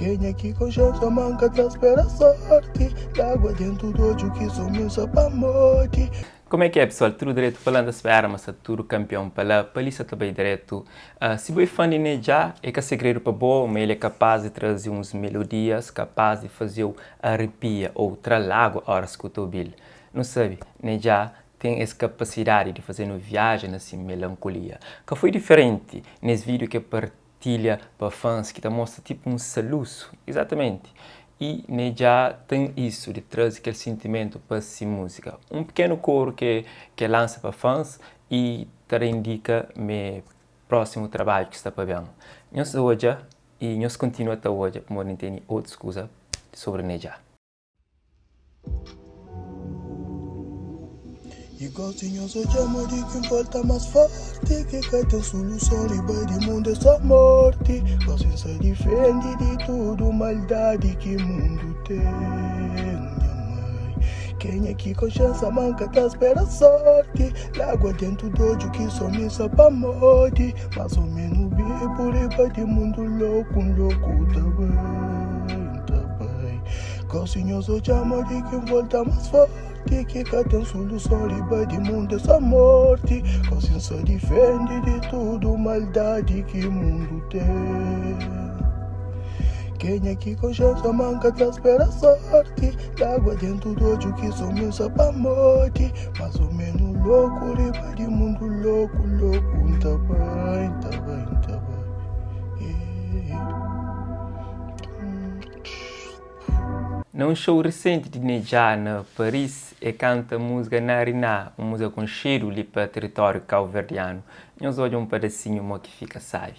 Kenha ki konxensa ma N ka ta spera sorti Lágua dentu d'odju ki so mi N sa pamodi. Como é que é pessoal, tudo dreto pa lá? N ta spera ma sta tudo campeão pa lá, pa li sta ta bai dreto. Si bo é fã di Nedjá, é ka segredo pa bo ma el é capaz di traze uns melodias capaz di fazeu arrepia ou tra lágua horas ki bu ta obil. Nu sabe, Nedjá ten es capacidade di fazenu viaja na si melancolia. Ka foi diferenti nes video ke partilha pa fãs ki ta mostra tipo un salusu, exatamente, y Nedjá ten isu di traze kel sintimentu pa si múzika. Un pikenu koru ke ke lansa pa fãs y ta da indika me prósimu trabadju ki sta pa ben. Nhos odja y nhos kontinua ta odja pamodi N tene otus kuza sobri Nedjá. I gosi nhos odja modi ki N volta más forti Ki ka ten suluson riba di mundu é só morti Gosi N sa difende di tudu maldadi ki mundu ten Nha mai, kenha ki konxensa ma N ka ta spera sorti Lágua dentu d'odju ki só mi sa pamodi Más ô menu bibu riba di mundu loku N loku ta bai, N ta bai Gosi nhos odja modi ki N volta más forti Ki ka ten suluson riba di mundu é só morti Gosi N sa difende di tudu maldadi ki mundu ten Kenha ki konxensa ma N ka ta spera sorti Lágua dentu d'odju ki só mi N sa pamodi Más ô menu loku riba di mundu loku loku N ta bai, N ta bai, N ta bai eh. Na un show risenti di Nedjá na Paris, e kanta musika Nariná, un musika konxedu li pa teritóriu kauverdianu. Nhos odja un padasinhu mo ki fika sabi.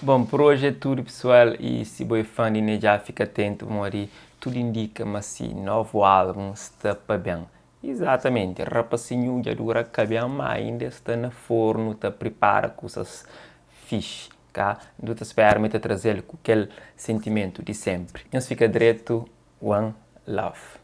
Bom, por hoje é tudo pessoal e si bo é fã di Nedjá fika atento pamodi tudu indika ma si novu álbum sta pa ben. Izatamenti, rapasinhu dja dura ka ben ma inda sta na fornu ta pripara kusas fixi, ka? Nu ta spera ma el ta traze-l ku kel sentimentu di senpri. Nhos fika dretu, one love.